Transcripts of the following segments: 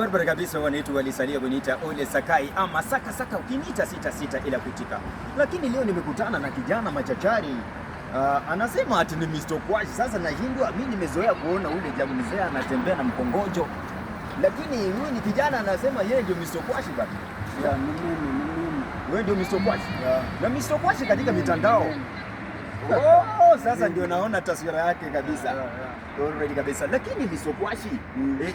Barabara kabisa, wanaitwa walisalia kuniita Ole Sakai ama Saka Saka, ukiniita sita sita ila kutika. Lakini leo nimekutana na kijana machachari. Anasema ati ni Mr. Kwashi. Sasa nashindwa, mimi nimezoea kuona ule jamaa mzee anatembea na mkongojo, lakini huyu ni kijana anasema yeye ndio Mr. Kwashi bana. Yeah, ni mimi, ni mimi. Wewe ndio Mr. Kwashi? Yeah. Na Mr. Kwashi katika mitandao. Oh, sasa ndio naona taswira yake kabisa. Already kabisa. Lakini Mr. Kwashi,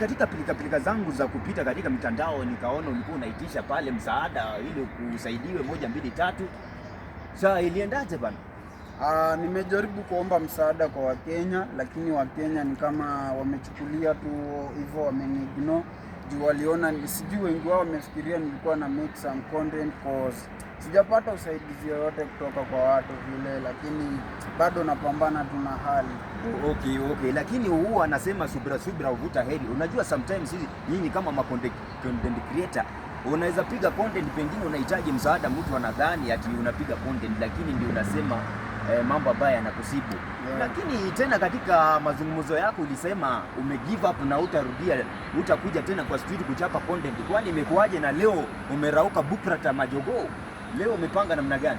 katika pilika pilika zangu za kupita katika mitandao nikaona ulikuwa unaitisha pale msaada ili kusaidiwe moja mbili tatu. Sasa iliendaje bana? Nimejaribu kuomba msaada kwa Wakenya, lakini Wakenya ni kama wamechukulia tu hivyo, wameniignore juu waliona, sijui wengi wao wamefikiria nilikuwa na make some content, cause sijapata usaidizi yoyote kutoka kwa watu vile, lakini bado napambana tu na hali. Okay. Lakini huwa anasema subira subira huvuta heri. Unajua sometimes hizi nyinyi kama ma content creator unaweza piga content, pengine unahitaji msaada, mtu anadhani ati unapiga content, lakini ndio unasema mambo ambayo yanakusibu. Lakini tena katika mazungumzo yako ulisema ume give up na utarudia, utakuja tena kwa street kuchapa content. Kwani imekuwaje na leo umerauka bukrata majogoo? Leo umepanga namna gani?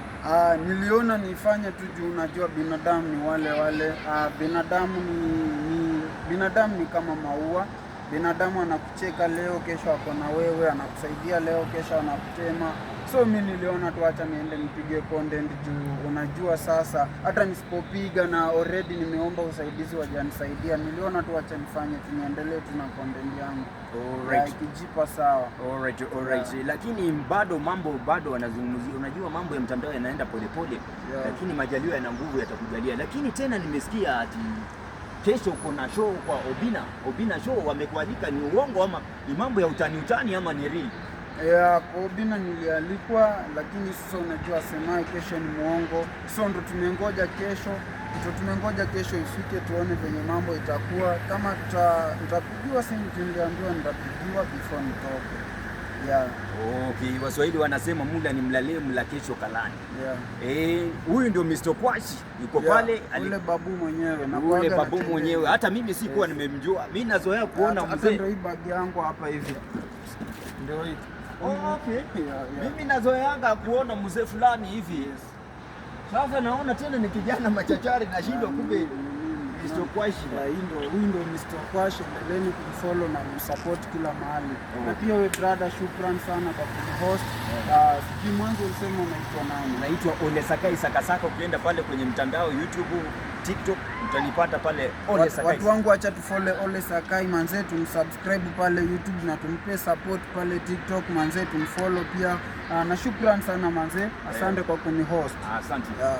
Niliona nifanye tu juu unajua binadamu ni wale wale. Binadamu ni binadamu ni kama maua. Binadamu anakucheka leo, kesho ako na wewe, anakusaidia leo, kesho anakutema. So mi niliona tu acha niende nipige content juu unajua sasa hata nisipopiga na already nimeomba usaidizi wajanisaidia. Niliona tu acha nifanye tu niendelee tu na content yangu. Alright. Yeah, ikijipa sawa. Alright. Yeah. Lakini bado mambo bado wanazungumzia, unajua mambo ya mtandao yanaenda polepole, lakini majaliwa yana nguvu, yatakujalia. Lakini tena nimesikia ati kesho kuna show kwa Obina, Obina show wamekualika, ni uongo ama ni mambo ya utani utani ama ni real? Yeah, kwa Obina nilialikwa, lakini sasa unajua semaye kesho ni muongo, so ndo tumengoja kesho, ndo tumengoja kesho ifike tuone venye mambo itakuwa. Kama nitapigiwa simu, niliambiwa nitapigiwa before nitoke. Yeah. Okay, Waswahili wanasema mula ni mlale mla kesho kalani. Yeah. Eh, huyu ndio Mr. Kwashi yuko pale ule babu mwenyewe na ule kuwaga babu na mwenyewe. Hata mimi sikuwa nimemjua, mimi nazoea kuona Hata mzee. ndio hii bag yangu hapa hivi. Ndio hii. Oh, okay. Yeah. Mimi nazoeanga kuona mzee fulani hivi. Sasa naona tena ni kijana machachari, nashindwa kumbe Mr. Kwashi. Yeah, huyu ndio Mr. Kwashi, endeleeni kumfollow na kumsupport kila mahali. Na pia we brother, shukran sana kwa kuhost. Sijui mwanzo ulisema unaitwa nani? Naitwa Ole Sakai Sakasaka. Ukienda pale kwenye mtandao YouTube, TikTok utanipata pale Ole Sakai. Watu wangu, acha tufollow Ole Sakai manze, tumsubscribe pale YouTube na tumpe support pale TikTok manze, tumfollow pia. Na shukran sana manze, asante kwa kunihost. Asante. Yeah.